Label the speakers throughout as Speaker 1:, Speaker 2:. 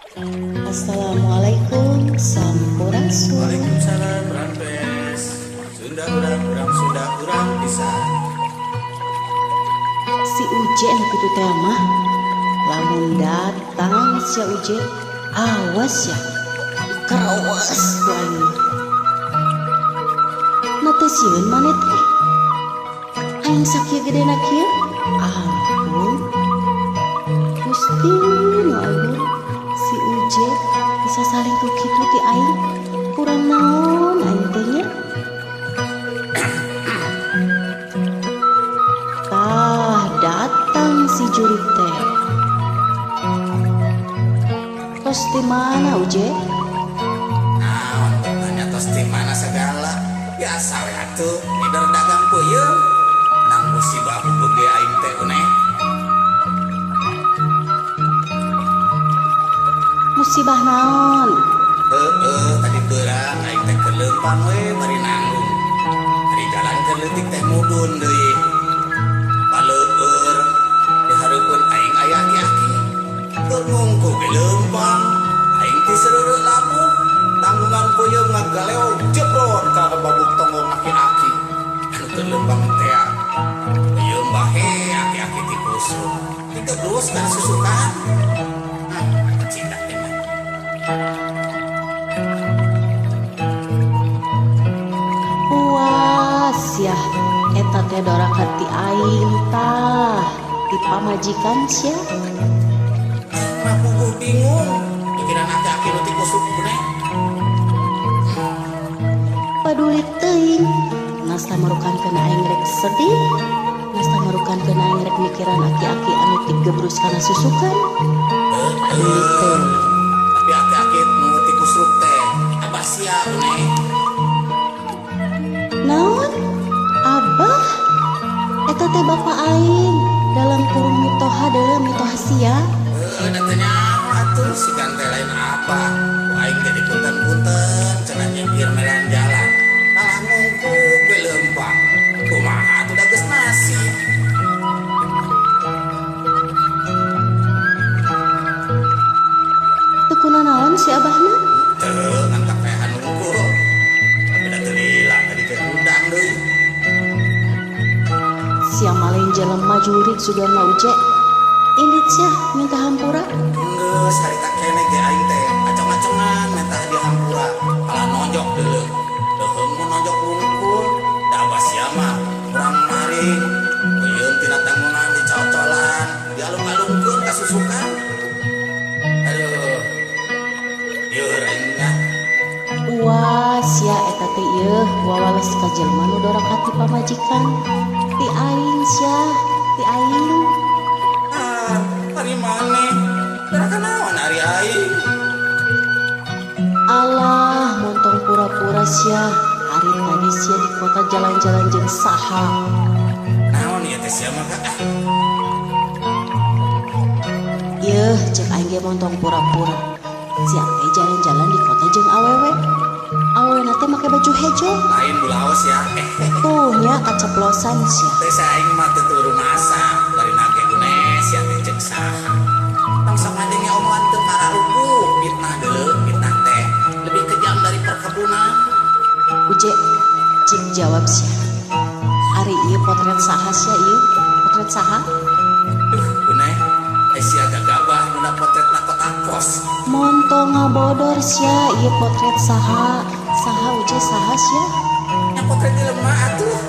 Speaker 1: Assalamualaikum sampurasun.
Speaker 2: Waalaikumsalam rampes. Sunda urang urang Sunda urang pisan.
Speaker 1: Si Uje nu kitu teh mah lamun datang sia Uje awas ya kerawas ku aing mah. Na teu sieun maneh teh? Aing sakieu gedena kieu? Ampun. Gusti nu agung si Uje bisa salingkuh kitu ti aing kurang naon aing teh nya? Tah datang si jurig teh. Tos di mana Uje?
Speaker 2: Naon tanya tos di mana segala. Biasa we atuh ngider dagang peuyeum. Menang musibah bubege aing teh uneh.
Speaker 1: Musibah naon?
Speaker 2: Heeh, tadi beurang aing teh keur leumpang we bari nanggung. Ari jalan keur leutik teh mudun deui. Paleueur di hareupeun aing aya aki-aki. Keur ngungkuk ge leumpang. Aing ti seureureuh labuh. Tanggungan peuyeum ngagaleog jebrot ka babuk tonggong aki-aki. Anu keur leumpang teh. Peuyeum bahe aki-aki ti kusut. Ditebrus kana susukan. Cinta teh mah.
Speaker 1: Puas ya eta teh doraka ti aing tah ti pamajikan sia.
Speaker 2: Aing mah puguh bingung pikiran aki-aki nu ti kusut kuneh.
Speaker 1: Paduli teuing nasta marukankeun aing rek sedih, nasta marukankeun aing rek mikiran aki-aki anu tigebrus kana susukan. Paduli teuing.
Speaker 2: Tapi aki-aki nu ti kusruk teh abah sia uneh.
Speaker 1: Naon? Abah? Eta teh bapa aing dalam kurung mitoha deuleu mitoha sia.
Speaker 2: Heuh, da teu nyaho atuh si teh lain apa. Ku aing teh dipunten-punten cenah nyingkir medan jalan. Kalah ngungkuk we leumpang. Kumaha atuh da geus nasib.
Speaker 1: Teu kunanaon si abahna?
Speaker 2: Teu ngan kapehan hungkul. Tapi da teu lila tadi teh hudang deui.
Speaker 1: Sia mah lain jelema jurig sugan mah Uje. Indit sia minta hampura.
Speaker 2: Geus harita keneh ge aing teh acong-acongan minta dihampura. Kalah nonjok deuleu. Leuheung mun nonjok wungkul. Da abah sia mah urang maring. Peuyeum tina tanggungan dicocolan, dialung-alungkeun ka susukan. Aduh. Ieu aing nya.
Speaker 1: Uas sia eta teh ieu wawales ka jelema nu doraka ti pamajikan. Ti aing sia, ti aing.
Speaker 2: Ah, ari maneh. Doraka naon ari aing?
Speaker 1: Alah, montong pura-pura sia. Ari tadi sia di kota jalan-jalan jeung saha.
Speaker 2: Naon ieu teh sia mah ah.
Speaker 1: Yeuh, cek aing ge montong pura-pura. Sia teh jalan-jalan di kota jeung awewe. Awewena teh make baju hejo.
Speaker 2: Lain bulaos ya.
Speaker 1: Tuh nya kaceplosan sia.
Speaker 2: Teh aing mah teu teu rumasa, bari nage uneh sia teh cek saha. Tong sok ngadenge omongan teu kararuku, fitnah deuleu, fitnah teh lebih kejam dari perkebunan.
Speaker 1: Uje, cik jawab sia. Ari ieu potret saha sia ieu? Potret saha?
Speaker 2: Duh, uneh, ai sia gagabah nu potretna kotak pos.
Speaker 1: Montong ngabodor sia ieu potret saha? Saha Uje saha sia?
Speaker 2: Nya potret jelema atuh.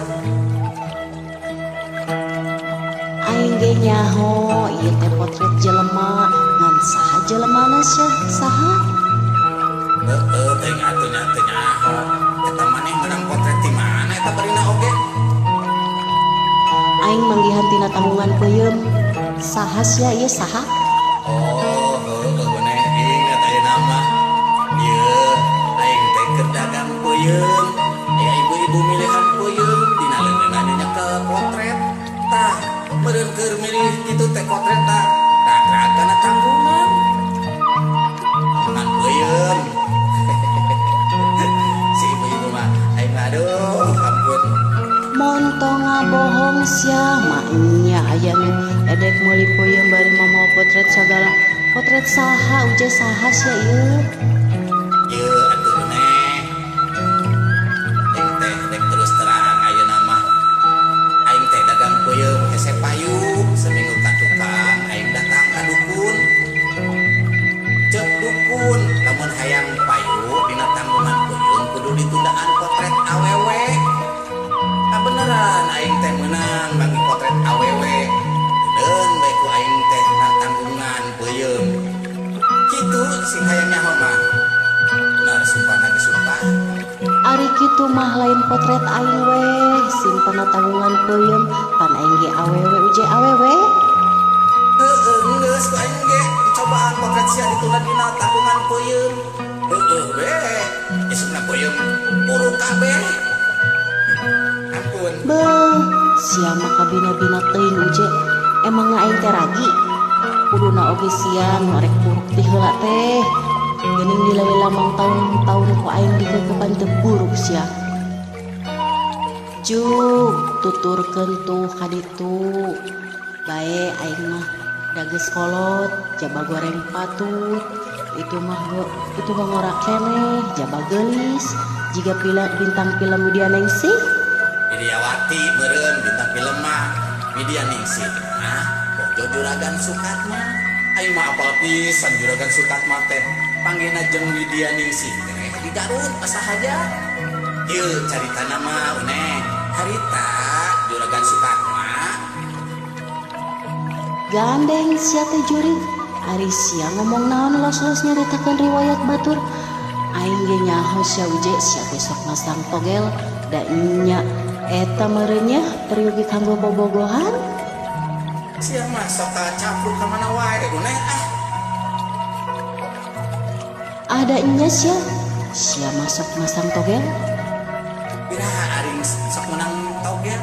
Speaker 1: Aing ge nyaho ieu teh potret jelema, ngan saha jelemana sia? Saha?
Speaker 2: Heeh, teuing atuh nya teu nyaho. Eta maneh menang potret ti mana eta barina oge?
Speaker 1: Aing manggihan tina tanggungan peuyeum. Saha sia ieu saha?
Speaker 2: Oh, heueuh maneh ingat ayeuna mah. Ieu aing teh keur dagang peuyeum. Aya ibu-ibu milihan peuyeum dina leungeunna nyekel potret. Tah, meureun keur milih kitu teh potret tah. Ragrag kana tanggungan. Tanggungan peuyeum. Si ibu-ibu mah aing mah aduh ampun.
Speaker 1: Montong ngabohong sia, maknya aya nu edek meuli peuyeum bari mamawa potret sagala. Potret saha Uje saha sia ieu?
Speaker 2: Ieu atuh neh. Aing teh rek terus terang ayeuna mah. Aing teh dagang peuyeum hese payu, seminggu ka tukang aing datang ka dukun. Cek dukun lamun hayang payu dina tanggungan peuyeum kudu ditundaan potret awewe. Kabeneran aing teh meunang bagi potret awewe. Deun bae ku aing teh na tanggungan peuyeum. Kitu sing hayang nyaho mah. Bener sumpahna ge sumpah.
Speaker 1: Ari kitu mah lain potret aing weh, simpenna tanggungan peuyeum pan aing ge awewe Uje awewe.
Speaker 2: Heueuh geus ku aing ge dicobaan potret sia ditunda dina tanggungan peuyeum. Heueuh we, isukna peuyeum puruk kabeh. Ampun.
Speaker 1: Beuh, sia mah kabina-bina teuing Uje. Emang aing teh ragi? Kuduna oge sia nu arek puruk ti heula teh. Geuning dilali lamang taun-taun ku aing dikekepan teu buruk sia. Jug tuturkeun tuh ka ditu. Bae aing mah da geus kolot, jaba goreng patut. Itu mah ngora keneh, jaba geulis, jiga bintang film Widya Ningsih.
Speaker 2: Widyawati meureun bintang film mah Widya Ningsih. Ah, bojo Juragan Sukatma. Aing mah apal pisan Juragan Sukatma teh. Panggilna jeung Widya Ningsih teh di Garut asahaja. Ieu caritana mah uneh. Harita Juragan Sukatma
Speaker 1: gandeng sia teh jurig. Ari sia ngomong naon los-los nyaritakeun riwayat batur. Aing ge nyaho sia Uje sia teh sok masang togel da nya eta meureun nya peryogi kanggo bobogohan.
Speaker 2: Sia mah sok kacapruk ka mana wae uneh ah.
Speaker 1: Ada nya sia, sia masuk masang togel.
Speaker 2: Iraha aring sok menang togel.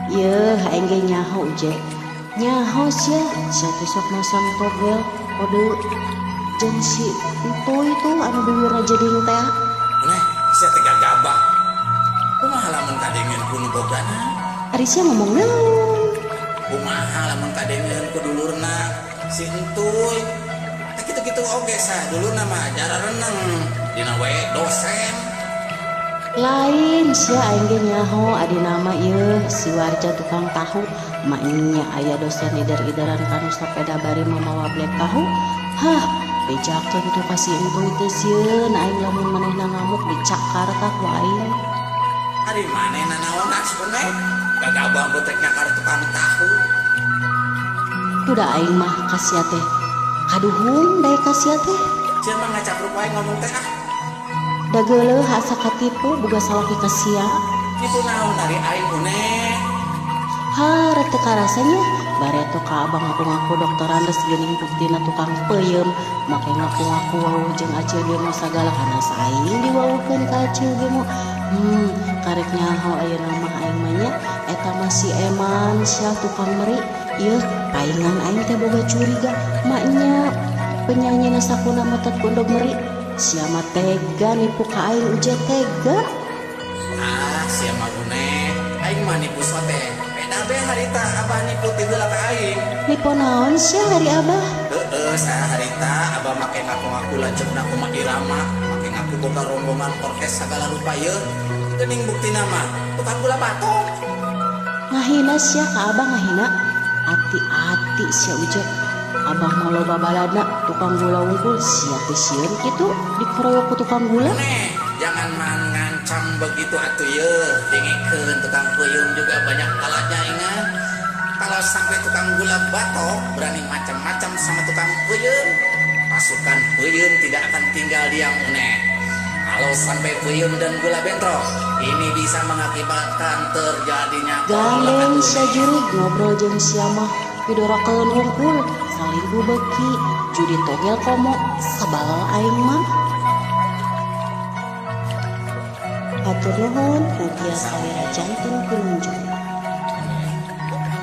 Speaker 1: Yeuh aing ge nyaho Uje. Nyaho sia, sia teh sok masang togel kode jeung si entoy tuh anu bibirna jeding teh.
Speaker 2: Uneh, sia teh gagabah. Kumaha lamun kadengeun ku nu bogana?
Speaker 1: Ari sia ngomong naon?
Speaker 2: Kumaha lamun kadengeun ku dulurna si entuy? Tah kitu-kitu oge sah dulurna mah jara reneng dina we dosen.
Speaker 1: Lain sia aing ge nyaho adina mah ieu si warja tukang tahu maknya aya dosen ider-ideran kanu sapeda bari mamawa blek tahu. Hah, bejakeun tuh ka si entuy teh sieun aing lamun manehna ngamuk dicakar tah ku aing.
Speaker 2: Ari manehna naon asupna? Gagabah botek nyakar tukang tahu.
Speaker 1: Tuh da aing mah ka sia teh. Kaduhung dae ka sia teh.
Speaker 2: Sia mah ngacapruk wae ngomong teh ah.
Speaker 1: Da geuleuh asa katipu boga salaki ka sia.
Speaker 2: Kitu naon ari aing uneh?
Speaker 1: Ha, rek teu karasanya bareto ka abang ngaku-ngaku doktorandes geuning buktina tukang peuyeum make ngaku-ngaku wawuh jeung acil gemo sagala kana saing diwawuhkeun ka acil gemo. Karek nyaho ayeuna mah aing mah nya eta mah si Eman sia tukang meri. Ieu paingan aing teh boga curiga maknya penyanyina sakuna motot kundog meri. Sia mah tega nipu ka aing Uje tega.
Speaker 2: Ah, sia mah uneh. Aing mah nipu sote. Beda be harita abah nipu ti heula ka aing.
Speaker 1: Nipu naon sia hari abah?
Speaker 2: Heueuh, saha harita abah make ngaku-ngaku lanceukna kumaha irama, make ngaku boga rombongan orkes sagala rupa ieu. Geuning buktina mah tukang gula batok.
Speaker 1: Ngahina sia ka abah ngahina. Ati-ati sia Uje. Abah mah loba baladna tukang gula wungkul sia teh sieun kitu dikeroyok ku tukang gula.
Speaker 2: Neh, jangan mengancam begitu atuh ye. Dengekeun tukang peuyeum juga banyak alatnya ingat. Kalau sampai tukang gula batok berani macam-macam sama tukang peuyeum, pasukan peuyeum tidak akan tinggal diam uneh. Kalau sampai peuyeum dan gula bentrok, ini bisa mengakibatkan terjadinya
Speaker 1: gandeng sia jurig ngobrol jeung sia mah pidorakeun wungkul salinggu beuki judi togel komo sebal aing mah. Hatur nuhun mugia sawira janten kununjung.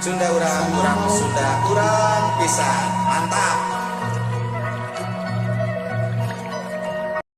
Speaker 2: Sunda urang, urang Sunda urang pisan. Mantap.